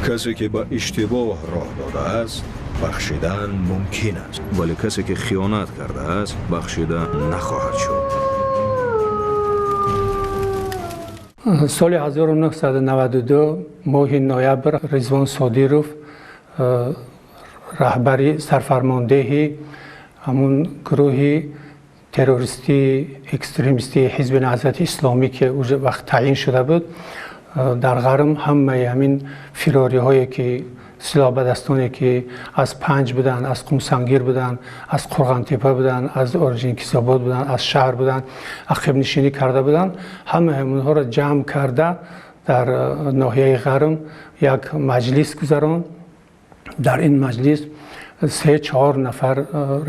Касе ки ба иштибоҳ роҳ додааст, бахшидан мумкин аст, вале касе ки хиёнат кардааст, бахшида нахоҳад шуд. Соли 1992 моҳи ноябр Ризвон Содиров, раҳбари сарфармондеҳи ҳамун гурӯҳи террористии экстремистии Ҳизби Наҳзати Исломӣ, ки уже вақт таъин шуда буд, дар Ғарм ҳамаи ҳамин фирориҳое ки силоҳбадастоне ки аз Панҷ буданд, аз Қумсангир буданд, аз Қурғонтеппа буданд, аз Орҷинкисобод буданд, аз шаҳр буданд, ақибнишинӣ карда буданд, ҳамаи ҳамонҳоро ҷамъ карда дар ноҳияи Ғарм як маҷлис гузаронд. Дар ин маҷлис 3-4 нафар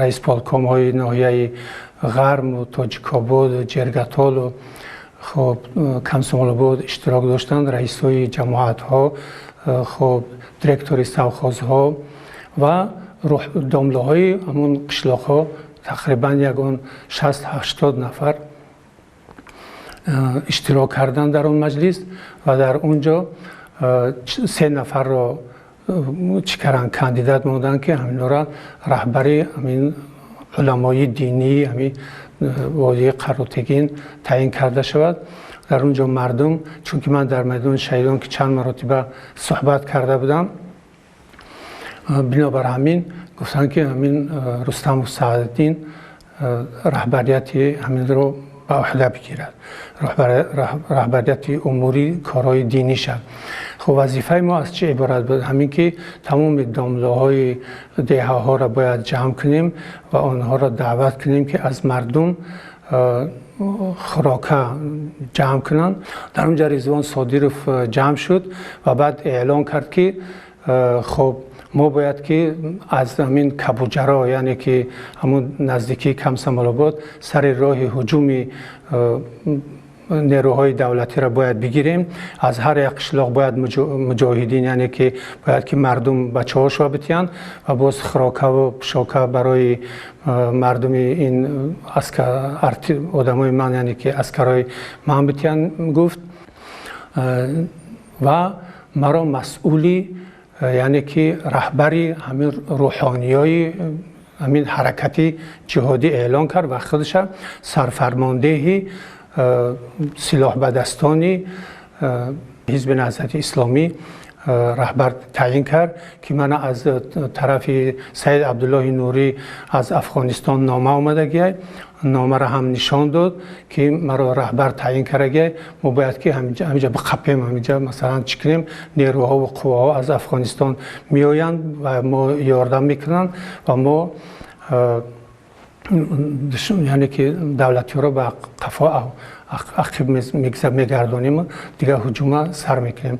раисполкомҳои ноҳияи Ғарму Тоҷикободу Ҷергатолу хоб Комсомолобод иштирок доштанд, раисҳои ҷамоатҳо, хоб директори совхозҳо ва домлаҳои ҳамун қишлоқҳо, тақрибан ягон 60-80 нафар иштирок карданд дар он маҷлис ва дар он ҷо 3 нафарро чӣ карданд, кандидат монданд, ки ҳаминҳоро раҳбари ҳамин уламои динии ҳамин водии Қаротегин таъин карда шавад. Дар он ҷо мардум, чунки ман дар майдони шаҳидон ки чанд маротиба суҳбат карда будам, бинобар ҳамин гуфтанд, ки ҳамин Рустамов Саъдиддин раҳбарияти ҳаминро ба уҳда бигирад, раҳбарияти умури корҳои динӣ шавад. Хуб, вазифаи мо аз чӣ иборат буд? Ҳамин ки тамоми домлаҳои деҳаҳоро бояд ҷамъ кунем ва онҳоро даъват кунем, ки аз мардум хӯрока ҷамъ кунанд. Дар он ҷо Ризвон Содиров ҷамъ шуд ва баъд эълон кард, ки хуб мо бояд ки аз ҳамин Кабуҷаро, яъне ки ҳамун наздикии Комсомолобод, сари роҳи ҳуҷуми нерӯҳои давлатиро бояд бигирем. Аз ҳар як қишлоқ бояд муҷоҳидин, яъне ки бояд ки мардум бачаҳошро битиҳанд ва боз хӯрокаву пӯшока барои мардуми ин одамои ман, яъне ки аскарои ман битиҳанд, гуфт. Ва маро масъули, яъне ки раҳбари ҳамин рӯҳониёи ҳамин ҳаракати ҷиҳодӣ эълон кард ва худаша сарфармондеҳи силоҳбадастони Ҳизби Наҳзати Исломӣ раҳбар таъин кард, ки мана аз тарафи Саид Абдуллоҳи Нурӣ аз Афғонистон нома омадагиай, номаро ҳам нишон дод, ки маро раҳбар таъин кардагиай. Мо бояд ки ҳаминҷа биқапем, ҳаминҷа масалан чӣ кунем, нерӯҳо ва қувваҳо аз Афғонистон меоянд ва мо ёрдам мекунанд ва мо яъне ки давлатиҳоро ба қафо ақиб мегардонем, дигар ҳуҷума сар мекунем.